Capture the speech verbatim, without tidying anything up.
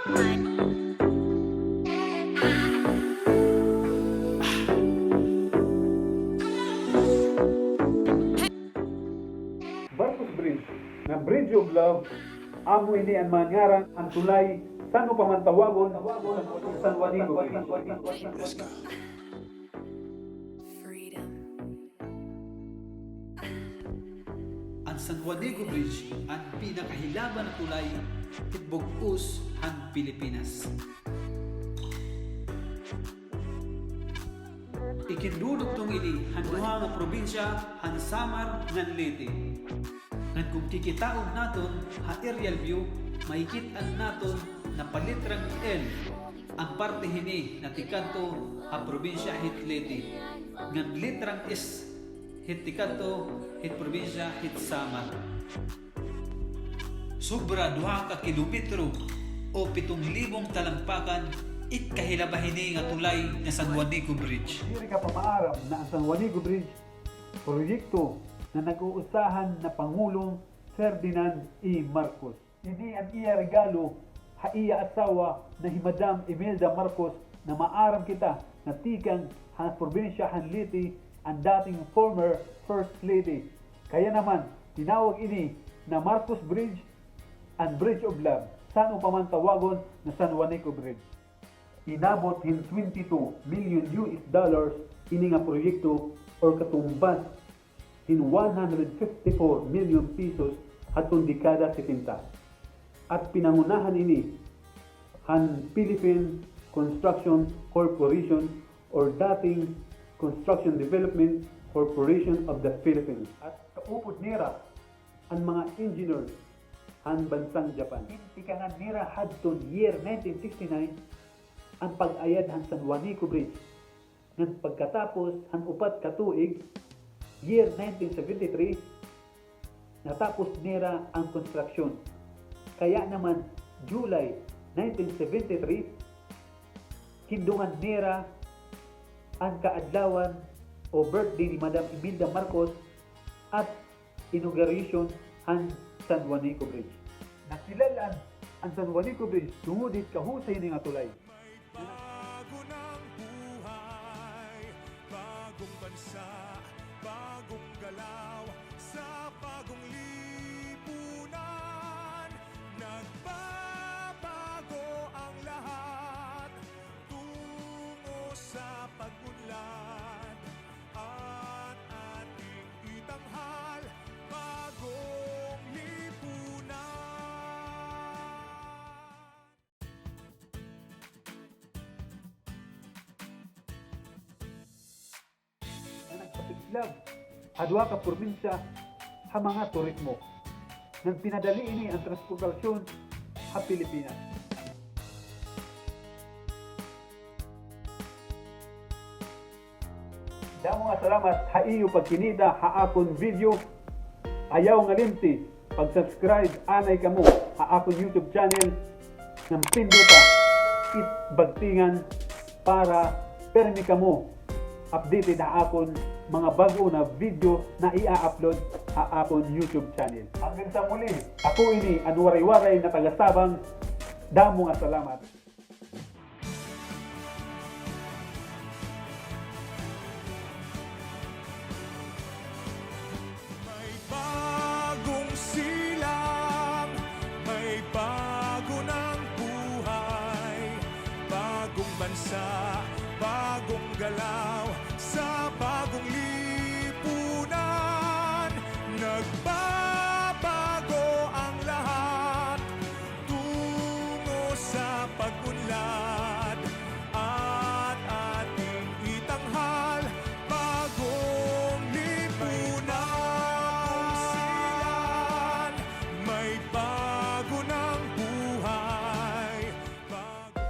Marcos Bridge, nga Bridge of Love, amo ini an mga ngaran han tulay, san-o pa man tawagon, San Juanico Bridge. An San Juanico Bridge an pinakahilaba nga tulay hit bug-os han Pilipinas. Ikindudugtong ini han duha nga probinsya han Samar ngan Leyte. Ngan kon kikitaon naton ha aerial view, makikit-an naton na pa litrang L an parte hini nga tikadto ha probinsya hit Leyte, ngan litrang S hit tikadto hit probinsya hit Samar. Sobra duha ka kilometro o pitong libong talampakan it kahilaba hini nga tulay nga San Juanico Bridge. Diri ka pa maaram na an San Juanico Bridge, proyekto na nag-uusahan na Pangulong Ferdinand E. Marcos. Ini an iya regalo ha iya asawa na hi Madam Imelda Marcos, na maaram kita na tikang ha probinsya han Leyte an dating former First Lady. Kaya naman, tinawag ini na Marcos Bridge, an Bridge of Love. San-o pa man tawagon na San Juanico Bridge. Inabot hin twenty-two million U S dollars ini nga proyekto, or katumbas hin one hundred fifty-four million pesos hadton dekada setenta. At pinangunahan ini han Philippine Construction Corporation, or dating Construction Development Corporation of the Philippines. At kaupod nira an mga engineers han bansang Japan. Gintikangan nira hadton year nineteen sixty-nine an pag-ayad han San Juanico Bridge. Ngan pagkatapos han upat ka tuig, year nineteen seventy-three, natapos nira an konstruksyon. Kaya naman, July nineteen seventy-three, hindungan nira an kaadlawan o birthday ni Madam Imelda Marcos at inauguration han San Juanico Bridge. Nakilal-an an San Juanico Bridge tungod hit kahusay hini nga tulay. May bago ng buhay, bagong bansa, bagong galaw, sa bagong lipunan. Nagbabago ang lahat, tungo sa pag-unlad, at ating itanghal, bagong lipunan. Nga nagpasiklab ha duha ka probinsya ha mga turismo. Nagpinadali ini an transportasyon ha Pilipinas. Damo nga salamat ha iyo pagkinita ha akon video. Ayaw ngalimti pag-subscribe anay kamo ha akon YouTube channel, ngan pinduta it bagtingan para pirmi kamo updated ha akon mga bag-o na video na i-upload ha akon YouTube channel. Hanggang sa muli, ako ini an Waray-Waray na taga Sabang. Damo nga salamat. May bagong silang, may bago ng buhay, bagong bansa, bagong galaw, sa bagong lipunan. Nagbabago ang lahat, tungo sa pag-unlad, at ating itanghal, bagong lipunan. May bago ng buhay, bago.